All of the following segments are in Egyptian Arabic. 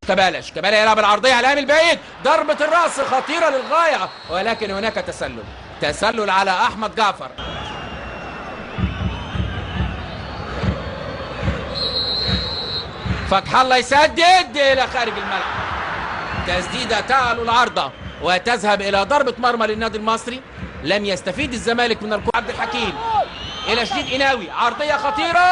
شيكابالا، شيكابالا يلعب العرضية على الهام البعيد، ضربه الراس خطيرة للغاية، ولكن هناك تسلل، تسلل على احمد جعفر. فتح الله يسدد الى خارج الملعب، تسديده تعلو العارضة وتذهب الى ضربه مرمى للنادي المصري. لم يستفيد الزمالك من الكره. عبد الحكيم الى شديد قناوي، عرضية خطيرة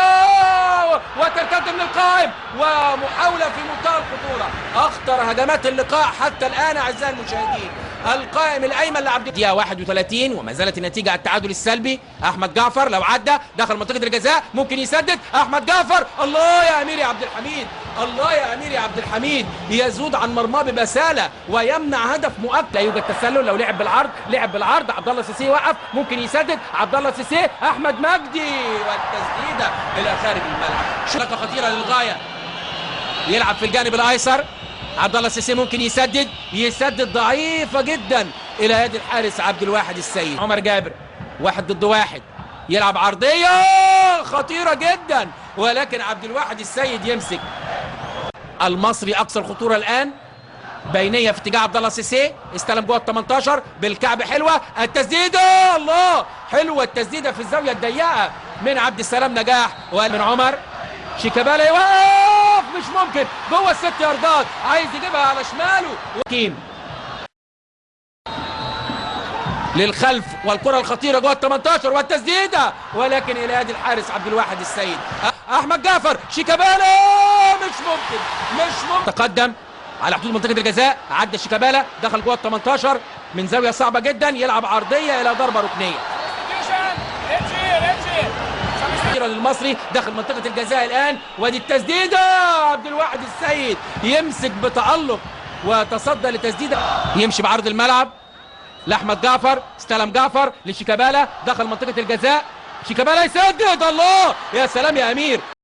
وترتد من القائم، ومحاولة في منتهى الخطورة. اخطر هجمات اللقاء حتى الان اعزائي المشاهدين. القائم الايمن لعبد الدقيقة 31 وما زالت النتيجة على التعادل السلبي. احمد جعفر لو عدى دخل منطقة الجزاء ممكن يسدد. احمد جعفر، الله يا امير يا عبد الحميد، الله يا امير يا عبد الحميد، يزود عن مرماه ببساله ويمنع هدف مؤكد. لا يوجد تسلل، لو لعب بالعرض، لعب بالعرض. عبد الله سيسي وقف، ممكن يسدد عبد الله سيسي. احمد مجدي والتسديده الى خارج الملعب. شركة خطيرة للغاية، يلعب في الجانب الايسر. عبد الله السيسي ممكن يسدد، يسدد ضعيفة جدا الى يد الحارس عبد الواحد السيد. عمر جابر 1 ضد 1، يلعب عرضية خطيرة جدا، ولكن عبد الواحد السيد يمسك. المصري اكثر خطورة الان. بينيه في اتجاه عبد الله السيسي، استلم جوه ال 18 بالكعب، حلوة التسديده، الله حلوة التسديده في الزاوية الضيقه من عبد السلام نجاح ومن عمر. شيكابالا يوقف، مش ممكن، جوه الست ياردات، عايز يجيبها على شماله. كيم للخلف والكره الخطيرة جوه ال 18 والتسديده، ولكن الى يد الحارس عبد الواحد السيد. احمد جعفر، شيكابالا، مش ممكن، مش ممكن. تقدم على حدود منطقة الجزاء، عدى شيكابالا، دخل جوه ال 18 من زاوية صعبة جدا، يلعب عرضية الى ضربه ركنيه للمصري داخل منطقة الجزاء الآن، وادي التسديدة، عبد الواحد السيد يمسك بتألق وتصدى لتسديدة. يمشي بعرض الملعب لأحمد جعفر، استلم جعفر لشيكابالا، دخل منطقة الجزاء، شيكابالا يسدد، الله يا سلام يا أمير.